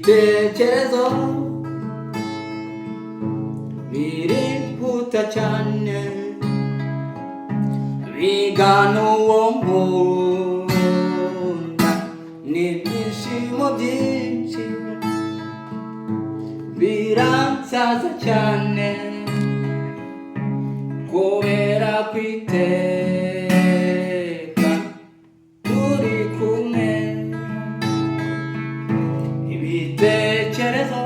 Ibitekerezo birihuta cyane, bigana uwo nkunda n'ibyishimo byinshi, biransaza cyane kubera kwiteka turi kumwe. Ibitekerezo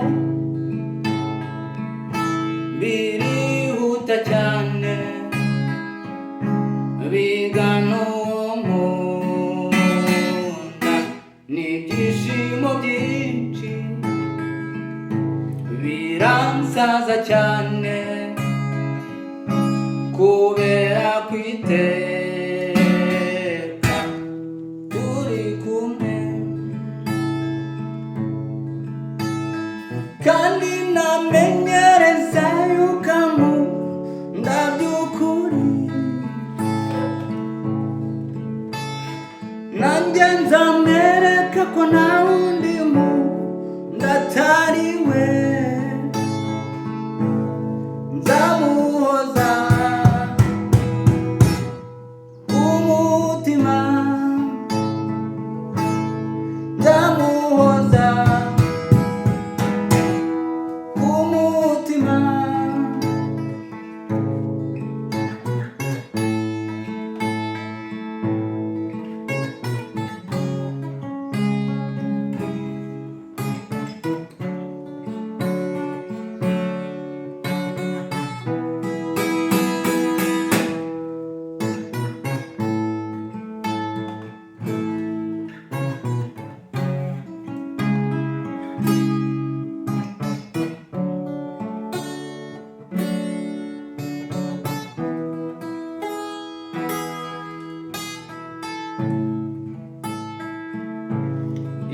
birihuta cyane, bigana uwo nkunda n'ibyishimo byinshi, biransaza cyane kubera kwiteka turi kumwe. Kandi namenyereza yuko ankunda by'ukuri, nanjye nzamwereka ko nta wundi muntu atari we. Nzamuhoza umutima, nzamuhoza umutima.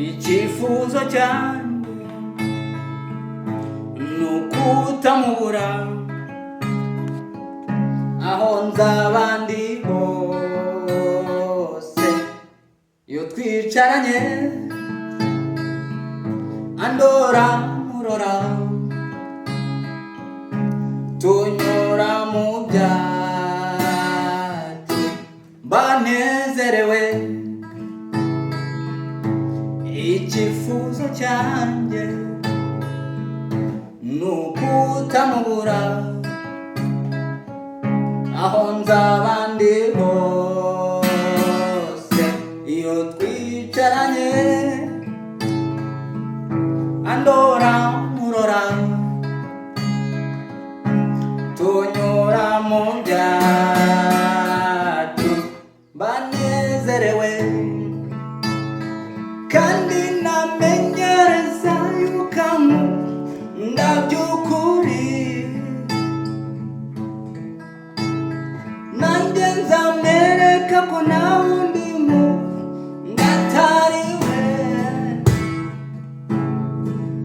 Icyifuzo cyanjye ni ukutamubura aho nzaba ndi hose. Iyo twicaranye, andora murora, tunyura mu byacu, mbanezerewe. Icyifuzo cyanjye ni ukutamubura aho nzaba ndi hose. Iyo twicaranye, andora murora, tunyura mu byacu, banezerewe. Kandi namenyereza yuko ankunda by'ukuri, nanjye nzamwereka ko nta wundi muntu atari we.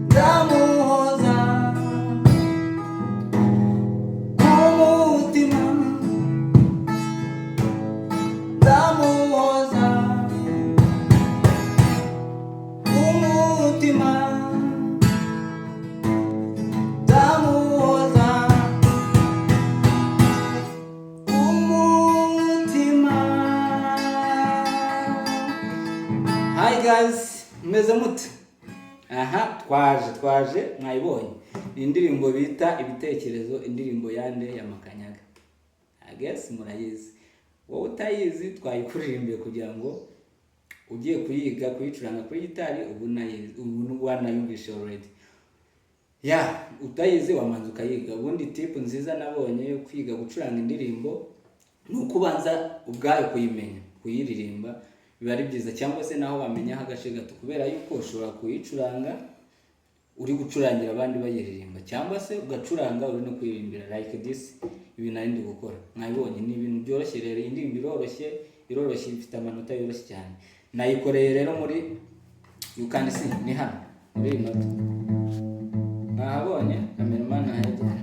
Nzamuhoza ku mutima, nzamuhoza umutima, nzamuhoza umutima. Hi guys, mumeze mute? Aha twaje mwayibonye, ni indirimbo bita Ibitekerezo, indirimbo yande? Ya Makanyaga. I guess murayizi. Wowe utayizi, twayikuririmbiye kugira ngo ugiye kuyiga kuyicuranga kuri gitari ubu unayizi, ubu wanayumvishe already. Ya utayizi, wamanza ukayiga. Ubundi tip nziza nabonye yo kwiga gucuranga indirimbo ni uko ubanza ubwayo kuyimenya, kuyiririmba biba ari byiza, cyangwa se naho wamenyaho agace gato, kubera yuko ushobora kuyicuranga uri gucurangira abandi bayiririmba, cyangwa se ugacuranga uri no kuyirimbira, like this. Ibi nari ndi gukora mwabibonye, ni ibintu byoroshye. Rero iyi ndirimbo iroroshye, iroroshye, ifite amanota yoroshye cyane. Nayikoreye rero muri, you can see, ni hano muri iyi nota. Mwahabonye? Cameraman ahegera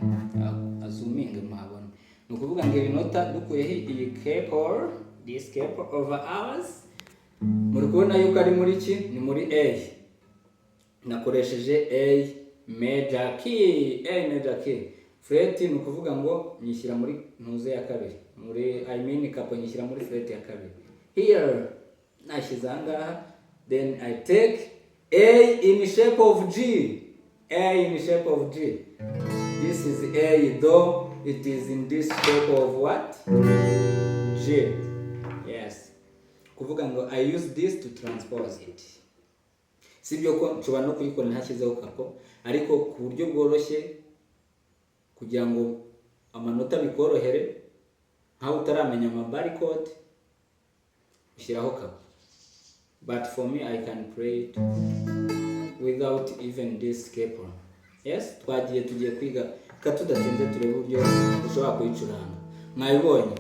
azoominge muhabone. Ni ukuvuga ngo iri nota, dukuyeho iyi capo, this capo over ours, muri kubona yuko ari muri ki? Ni muri A. Nakoresheje A major key, A major key. Fret ni ukuvuga ngo nyishyira muri ntuze ya kabiri, muri, I mean, capo nyishyira muri fret ya kabiri. Here nashyize ahangaha, then I take A in shape of G, A in shape of G. This is A, though it is in this shape of what? G. Yes, kuvuga ngo I use this to transpose it. Sibyo ko nshobora no kuyikora ntashyizeho capo, ariko ku buryo bworoshye, kugira ngo amanota bikorohere nkaho utaramenya ama bar chord, ushyiraho capo. But for me, I can play it without even this capo. Yes, twagiye, tugiye kwiga. Reka tudatinze turebe uburyo ushobora kuyicuranga. Mwabibonye,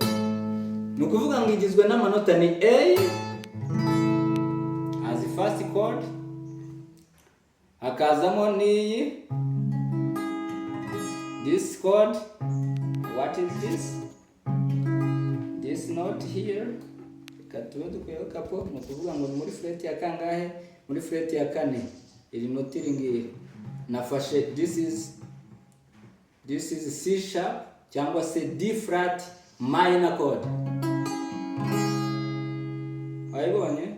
ni ukuvuga ngo igizwe n'amanota ni A as first chord, hakazamo n'iyi, this chord. What is this? This note here, reka tube dukuyeho capo. Ni ukuvuga ngo ni muri fret ya kangahe? Muri fret ya kane. Iri noti, iri ngiri nafashe, this is C sharp cyangwa se D flat minor chord. Wayibonye?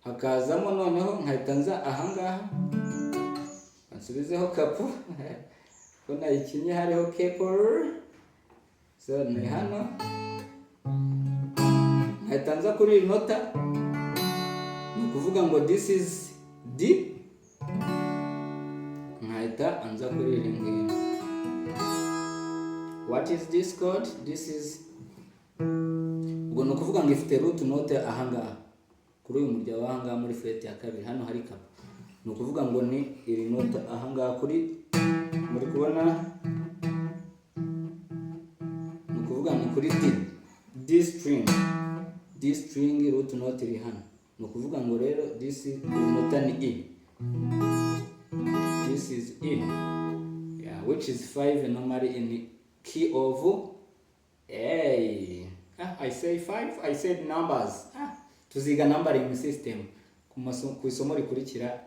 Hakazamo noneho nkahita nza ahangaha, nsubizeho capo ko nayikinye hariho capo. So ni hano nkahita nza kuri iri nota, ni ukuvuga ngo this is D, nkahita nza kuri iri ngiri. What is this chord? This is, ubwo ni ukuvuga ngo ifite root note ahangaha kuri uyu murya w'ahangaha muri fret ya kabiri. Hano hari capo, ni ukuvuga ngo ni iri nota ahangaha kuri, muri kubona, ni ukuvuga ni kuri D, D string, D string root note iri hano. Ni ukuvuga ngo rero this iri nota ni E. This is E, yeah, which is 5 normally in key of A. Ah, I say 5, I said numbers. Ah, tuziga numbering system ku isomo rikurikira.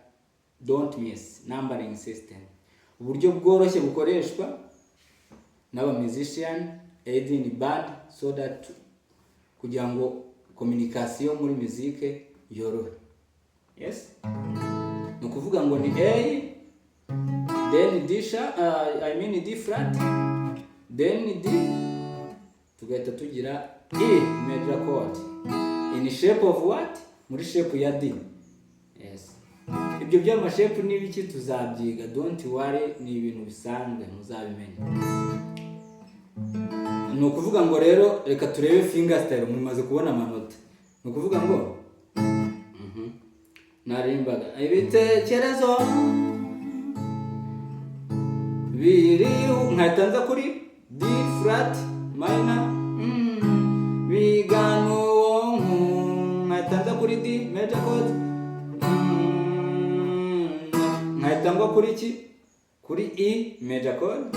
Don't miss numbering system, uburyo bworoshye bukoreshwa n'aba musician aiding band so that kugira ngo communication muri musique yorohe. Yes, ni ukuvuga ngo ni A, then D sharp, I mean D flat, then D, tugahita tugira E major chord in shape of what? Muri shape ya D. Yes, ibyo by'ama shape n'ibiki tuzabyiga, don't worry, ni ibintu bisanzwe, muzabimenya. Ni ukuvuga ngo rero reka turebe finger style. Mumaze kubona amanota, ni ukuvuga ngo narimbaga ibitekerezo biri, nkahita nza kuri D flat minor, bigana uwo, nkahita nza kuri D major chord, nkahita ngwa kuri ki? Kuri E major chord,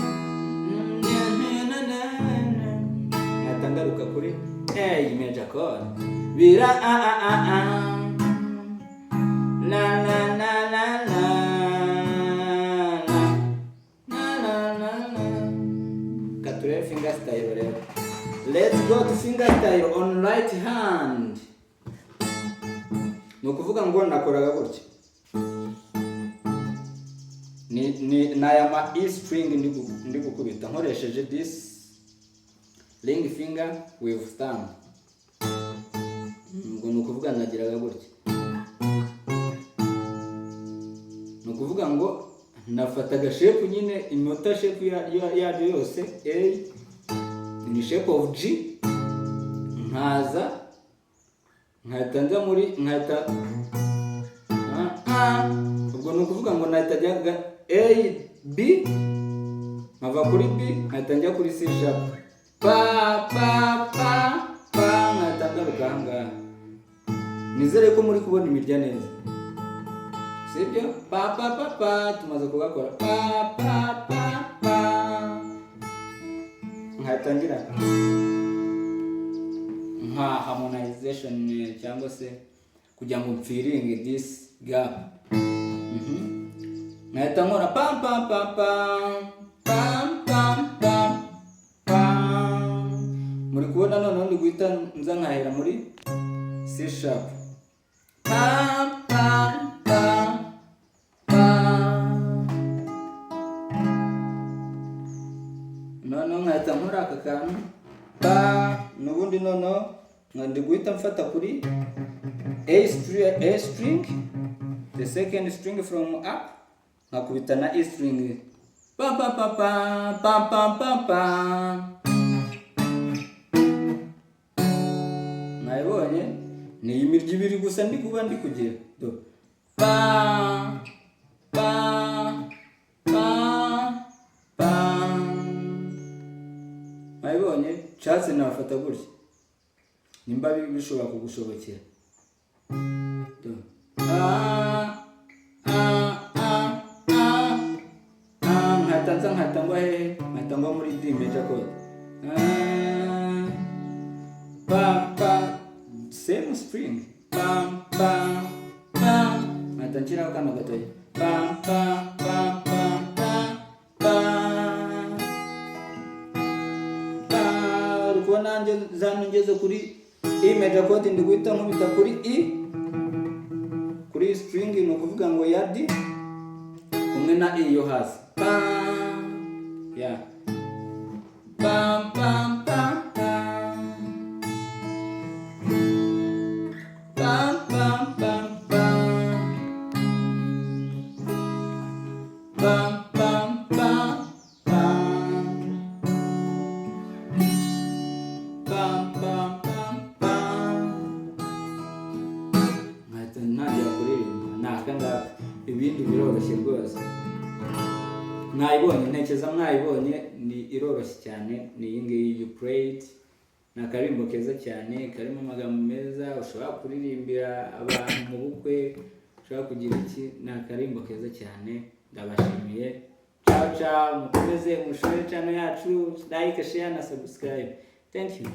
nkahita ngaruka kuri A major chord, bira a a a a la la la la la la la la la. Katurebe finger style rero. Let's go to finger style on right hand. Ni ukuvuga ngo nakoraga gutya, ni aya ma E string ndi gukubita nkoresheje this ring finger with thumb. Ubwo ni ukuvuga nagiraga gutya, ni ukuvuga ngo nafataga shape nyine, inota shape yaryo yose, A ni shape of G, nkaza nkahita nza muri, nkahita ah, ah. Ubwo ni ukuvuga ngo nahita njya A B, nkava kuri B nkahita njya kuri C sharp, pa pa pa pa, nkahita ngaruka aha ngaha. Nizere ko muri kubona imirya neza, sibyo? Pa pa pa pa, tumaze kugakora, pa pa pa pa, nkahita ngira nka harmonization cyangwa se Kugira ngo mfillinge this gap. Nkahita nkora pam pam pam pam pam pam pam pam. Muri kubona, noneho ndi guhita nza nkahera muri C sharp, pam pam pam pam. Noneho nkahita nkora aka kantu pa, n'ubundi noneho nka ndi guhita mfata kuri A string, A string, the second string from up, nkakubita na E string, pa pa pa pa pa pa pa pa. Mwabibonye, ni iyi mirya ibiri gusa ndi kuba ndi kugira do pa pa pa pa. Mwabibonye, nshatse nafata gutya nimba bishobora kugushobokera. Do a a a a a, nkahita nza nkahita ngwa hehe? Nkahita ngwa muri D major chord. Ah, pa pa, same string, pa pa pa, nkahita nshyiraho kano gatoya, pa pa pa pa pa pa pa. Uri kubona nanjye zano ngeze kuri E major chord, ndi guhita nkubita kuri E, kuri string, ni ukuvuga ngo ya D kumwe na E yo hasi, pa ya pa pa pa pa pa pa pa pa pa pa pa pa pa pa pa pa. Nkahita ntangira kuririmba. Ni aka ngaka, ibindi biroroshye rwose. Mwayibonye, ntekereza mwayibonye, ni iroroshye cyane, ni iyi ngiyi, "You Prayed". Ni akaririmbo keza cyane karimo amagambo meza, ushobora kuririmbira abantu mu bukwe, ushobora kugira iki. Ni akaririmbo keza cyane. Ndabashimiye, ciao ciao. Mukomeze mushore channel yacu, like, share na subscribe. Thank you.